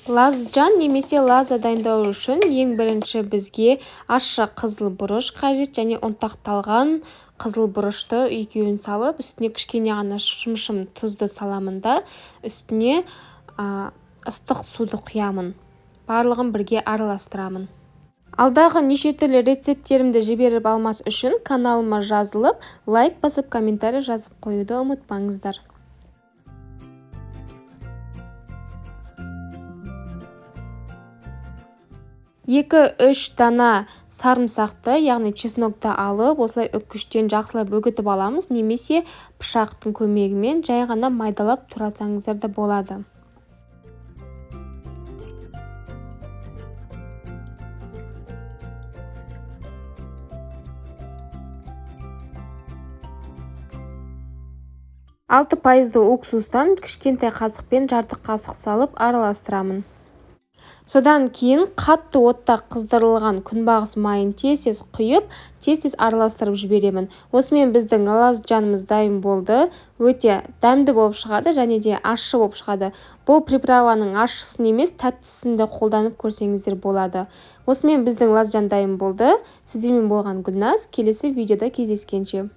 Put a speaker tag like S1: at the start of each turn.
S1: Лазджан немесе лаза дайындау үшін ең бірінші бізге ащы қызыл бұрыш қажет және ұнтақталған қызыл бұрышты екеуін салып, үстіне кішкене ғана шымшым тұзды саламын да, үстіне ыстық суды құямын. Барлығын бірге араластырамын. Алдағы неше түрлі рецепттерімді жіберіп алмас үшін каналыма жазылып, лайк басып, комментарий жазып қоюды ұмытпаңыздар. 2-3 дана сарымсақты, яғни чеснокты алып, осылай үккіштен жақсылап үгітіп аламыз, немесе пышақтың көмегімен жай ғана майдалап турасаңыздар да болады. 6% уксустан кішкентай қасықпен жарты қасық салып араластырамын. Содан кейін қатты отта қыздырылған күнбағыс майын тез-тез құйып, тез-тез араластырып жіберемін. Осымен біздің лазджанымыз дайын болды. Өте дәмді болып шығады және де ащы болып шығады. Бұл приправаның ащысын емес, тәттісін де қолданып көрсеңіздер болады. Осымен біздің лазджан дайын болды. Сіздермен болған Гүлназ. Келесі видеода кездескенше.